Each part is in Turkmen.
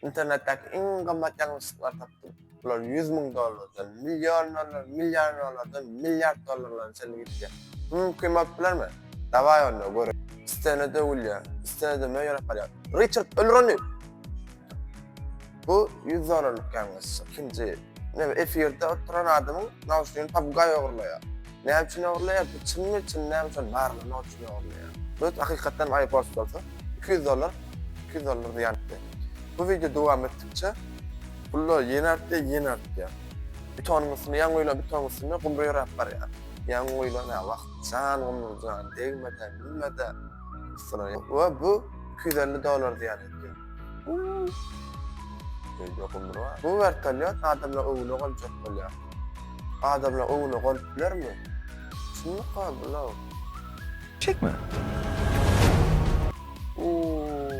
Internetdäki iň gymmat ýalňyşlyklary tapdym. Bular 100 mün dollardan, million dollar, milliard dollardan, milliard dollarlara çenli gitýär. Bu mümkin bolup bilermi? Dawaý onda göreýin. Stene döwülýär. Stene döwme ýöräp barýar. Richard öldür ony! Bu 100 dollarlyk ýalňyşlyk. Ikinji, neme efirde oturan adamyň nauşnigini papugaý ogurlaýar. Näme üçin ogurlaýar? Bu çynmy, çyn dälmi şony barlamak üçin ogurlaýar. Bu hakykatdan AirPods bolsa 200 dollar, 200 dollar zyýan etdi. Bu wideo dowam etdikçe pullar ýene artýar, ýene artýar. Bitonyň üstünde, ýaňy guýlan bitonyň üstünde gumry ýöräp barýar. Ýaňy guýlan, ýa wah, jan gumry jan, degme-de, bilme-de. Üstüne we bu 250 dollar zyýan etdi. Öýde gumry bar. Bu wertolýot adamlar öwüne goljak bolýar. Adamlar öwüne golup bilermi? Çynmyka bular? Çekme. Uuu.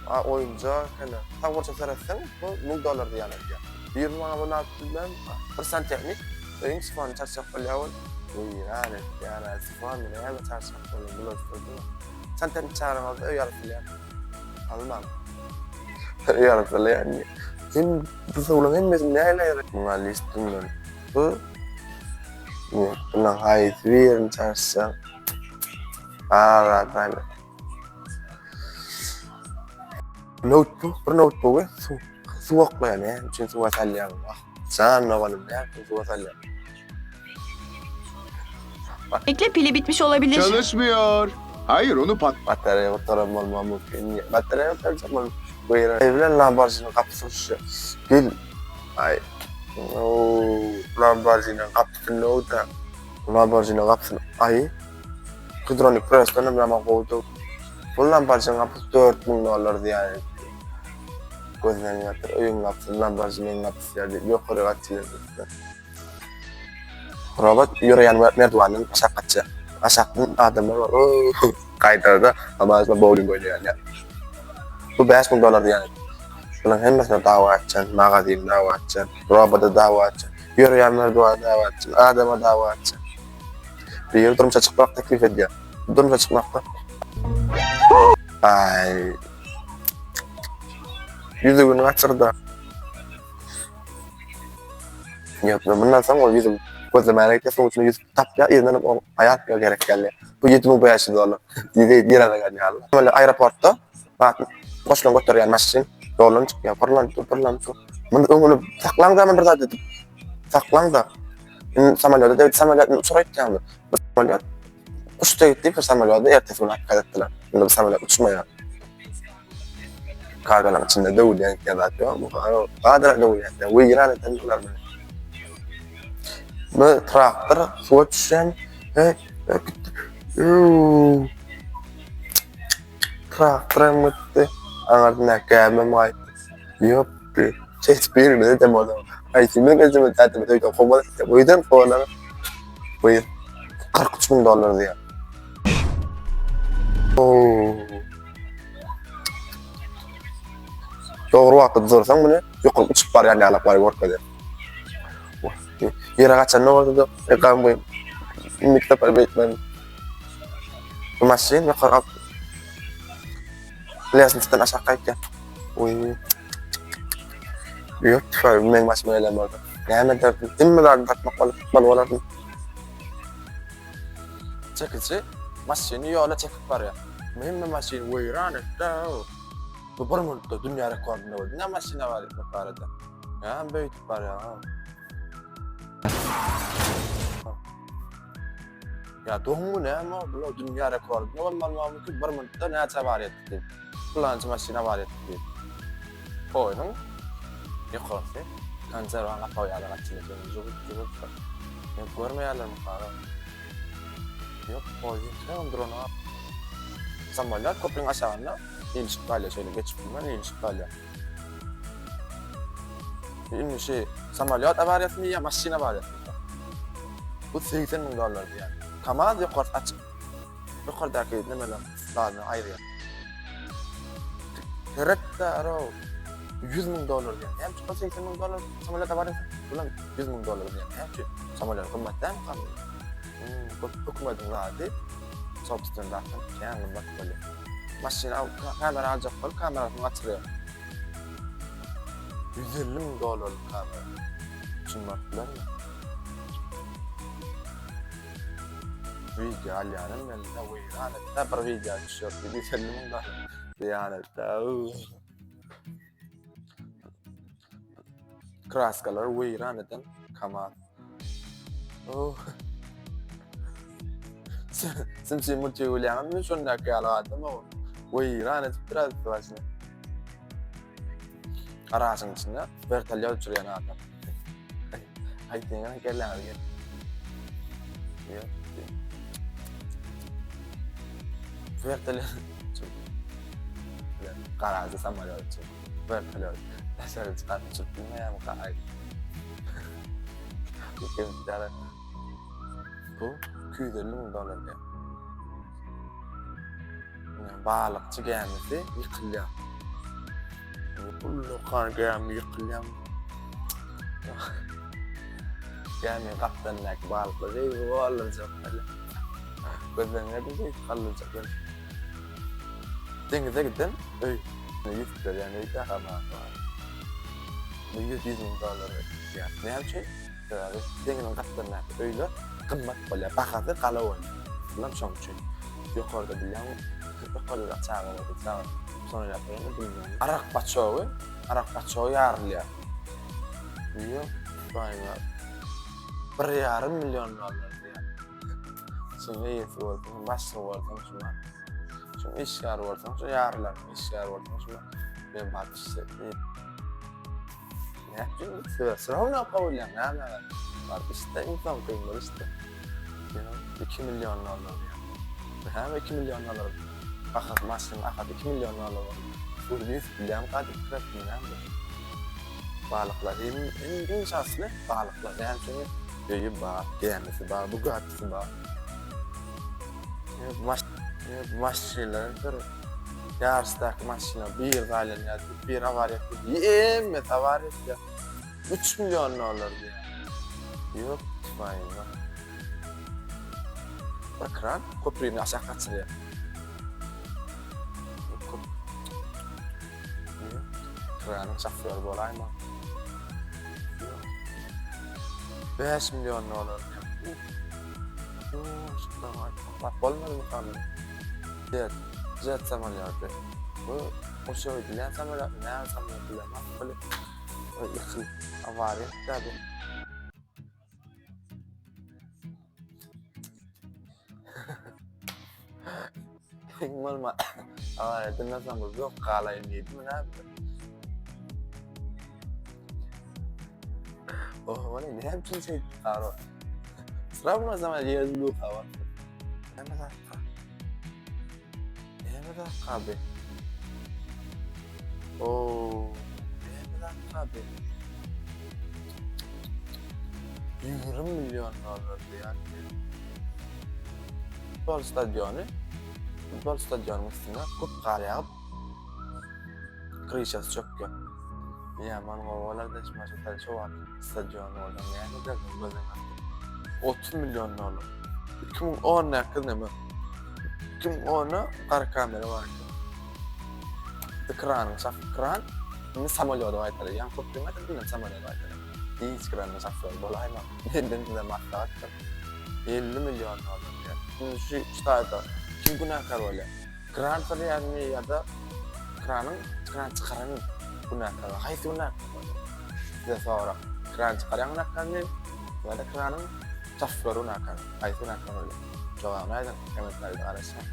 A oýunjak ekeni. Sag bolsa seretseň, bu 1000 dollar diýýän edýär. Biri maňa muny alyp bilmän, bir santehnik öýüň sifonyny çarçak bolýar ol. Weýran etýär, sifony näme çarçak bolýar, bular şurada. Santehnik çagyraňyzda öý alyp bilýär. Almaň. Öý alyp bilýär. Sen bu suwlaryň hemmesini näle gerek? Muňa list bundan. Bu Bunuň haýsy birini çarçsaň? Bar zat Noutbook, bir noutbooky suw, suw oklaýar, näme üçin suwa salýaň? Wah, jan doganym, näme üçin suwa salýaň? Bekle pili bitmiş olabilir. Çalışmıyor. Hayır onu pat Batareýa gutaran bolmagy mümkin. Batareýa gutarjak bol. Weýran. Eý bilen Lamborghini gapysy uçýar. Gel. Aý. Oo, Lamborghini gapysyny da. Lamborghini gapysyny. Aý. Hidrolik presden hem ýaman gowudy. Bu Lamborghini gapysy 4000 dollar diýýär. Gözden ýatyr, öýüň gapysy Lamborghini gapysy ýa diýip ýokary gaçýar. Robot ýöreýän merdiwenden aşak gaçýar. Aşakdan adamlar bar. Gaýtarda Amazon bowling oýnaýan ýaly. Bu 5000 dollar diýýär. Bunuň hemmesine dawa etjek, magazin dawa etjek, robota dawa etjek, ýöreýän merdiwana dawa etjek, adama dawa etjek. Biri durmuşa çykmak teklip edýär. Durmuşa çykmakda Ay. Ýüzügini gaçyrdy. Ýok, bundan soň ol ýüzük gözlemäne gitýär, suwuň içinde ýüzük tapýar, yzyndan hem ol aýal gerek gelýär. Bu 7500 dollar. Diýdi, ýerine gelýär. Böyle aeroportda goşulan göterýän maşyn ýoldan çykýar, pyrlanyp dur, pyrlanyp dur. Muny öňüni saklaň da bir zat edip. Saklaň da. Indi samolýota degdi, samolýot indi uçar aýtýarmy? Bu samolýot uçdy gitdi, bir samolýody ertesi gün alyp gaýtdylar. Indi bu samolýot uçmaýar. Kargalaryň içinde döwülýän gitýän zat ýok. Gadra döwülýän. Weýran eden bular meni. Bu traktor suwa düşen, he, gitdi. Traktor hem gitdi. Aňyrdan gämem gaýtdy. Ýok, Ses birine dem olam. Aý, men özüme tätimi öýden kowmaly. Öýden kowalar. Bu 43 mün dollar diýýär. Oo. Dogry wagtda dursaň muny ýokary uçup barýan ýalak bar görkezýär. Ýere gaçanda bolsa-da, e, gam goýup, indiki sapar beýtmän. Bu maşyn ýokary galyp Lestnitden aşak gaýtýar. Oý. Ýok, tüfeň meň başyma gelen bolsa. Näme ederdim? Hemme zady satmak bolup tutmaly bolardym. Çekiji maşyny ýola çekip barýar. Hemme maşyn weýran etdi. Bu bir minutda dünýä rekordyny goýdy. Ne maşyna bar bu barada? Näme beýdip barýar? Ýa doňmy näme bular dünýä rekordyny bolmaly mümkin bir minutda näçe bar etdi diýip. Pylança maşyna bar etdi diýip. Poýzuň ýokarsy konserwaň gapagy ýaly gaçyny jugut jugut. Men görmeýärlermi gara. Ýok, poýzuň entegem duranok. Samolýot köprüň aşagynda ilişip galýar, şeýle geçip bilmän ilişip galýar. Indi şu samolýot awariýasymy ýa maşyn awariýasymy? Bu 80 mün dollar diýýär. Kamaz ýokarsy açyk. Ýokardaky nimeler zadyny aýyrýar. Seret aro 100 mün dollar diýýär. Näme üçin 80 mün dollar samolýot awariýasy? Bulam 100 mün dollar diýýär. Näme üçin? Samolýot gymmat dälmi? Hmm, hökümetiň zady sobstwen zatdan kän gymmat bolýar. Maşyn kamera aljak bolup kamerasyny gaçyrýar. 150 müň dollarlyk kamera. Üçin baryp bilermi? Video alýanym belli-de weýran etdi bir video düşüp 150 müň dollar. Zyýan etdi. Kraskalary weýran eden Kamaz. Oh. Simsi multi bilýäňizmi şondaky ýaly adam o. Weýran edip biraz başyny. Garažyň içinde vertolýot uçurýan adam. Aýtýan kelläňiz gel. Ýok. Vertolýot. Garažda samolýot uçurýan. Vertolýot. Daşary çykaryp uçurup bilmeýärmi aý. Bu 250 müň dollar diýýär. Balykçy gämisi ýykylýar. Ullakan gämi ýykylýar. Gämi gapdalyndaky balyklar eý galdyrjak. Gözlerine bir galdyrjak. Deňize giden öý. Ýüzüp berýän öýde hamana bar. Bu 100 müň dollar diýýär. Näme üçin? Sebäbi deňziň gapdalyndaky öýler gymmat bolýar. Bahasy gala bolýar. Bulam şoň üçin. Ýokarda bilýäňmi? Ýokarda çaga bolsa çaga. Şony ýapyň bilmän. Arak baçogy, arak baçogy ýarylýar. Ýok, baýlar. 1,5 million dollar diýýär. Şuň eýesi bolsaň, başlygy bolsaň şuna. Şuň işgäri bolsaň, şu ýarylan işgäri bolsaň şuna. Men batyş Näme Sebäp sırawna kabul näme? Bar işte insan kyn işte. 2 milyon dollar diýär. Näme 2 milyon dollar? Bahasy maşynyň ahasy 2 milyon dollar boldy. Gördüňiz bilýän gadyp kiräpmi näme? Balyklar iň iň şansly balyklar. Näme üçin? Öýi bar, gämisi bar, Bugattisi bar. Maş maşynlar bir ýaryşdaky maşyna bir aýlanýar, bir awariýa etdi. Hemmesi awariýa etdi. 3 million dollar diýýär. Ýok, tüfaýyma. Bir kran köprüni aşak gaçyrýar. Kranyň şofýory bolaýma. Ýok. 5 million dollar diýýär. Bak bolmadymy kamera? Jet, jet samolýoty. Bu uçup gidilýän samolýot, näme samolýot bilemok. Bu ýykyl, awariýa etdi bu. Iň bolma awariýa edilmesem bu ýok galaýyn diýdimi näme? Oh, wala näme üçin şeýdip garo? Sravno zaman ýerli luka bar. Näme zat? Näme zat abi? Oo, näme zat abi? 20 milyon dollar diýýär. Futbol stadiony, futbol stadionyň üstüne köp gar ýagyp, kryşasy çökýär. Ýaman gowy bolardy, şu maşa şu wagt stadion bolsa näme ederdiň göz öňüne 30 milyon dollar. 2010 näkki näme? 2010-da gara kamera bar eken. Ekranyň şaf kran, indi samolýoda gaýtarýar. Ýa köprüň gaýtarýar, indi samolýoda gaýtarýar. Hiç kranyň şofýory bolaýma. Menden size maslahatdyr. 50 million dollar diýýär. Indi şu şu taýda kim günäkär bolýar? Kran sürýänmi ýa-da kranyň kran çykaran günäkär? Haýsy günäkär bolýar? Size sorag. Kran çykarýan günäkärmi ýa-da kranyň şofýory günäkär? Haýsy günäkär bolýar? Jogabyny aýdyň, kommentariýada garaşýan.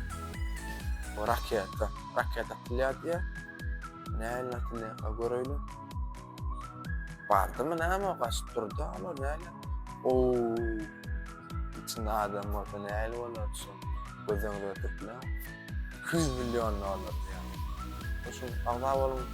Bu raketa, raketa atylýar diýýär. Nähili atylýarka göreýli. Bardymy näme o gaçyp durdy olar näle? Oo. İçinde adam bolsa nähili bolar şu? Göz öňüne getirip bileňmi? 200 million dollar diýýär. Şonuň agza boluň.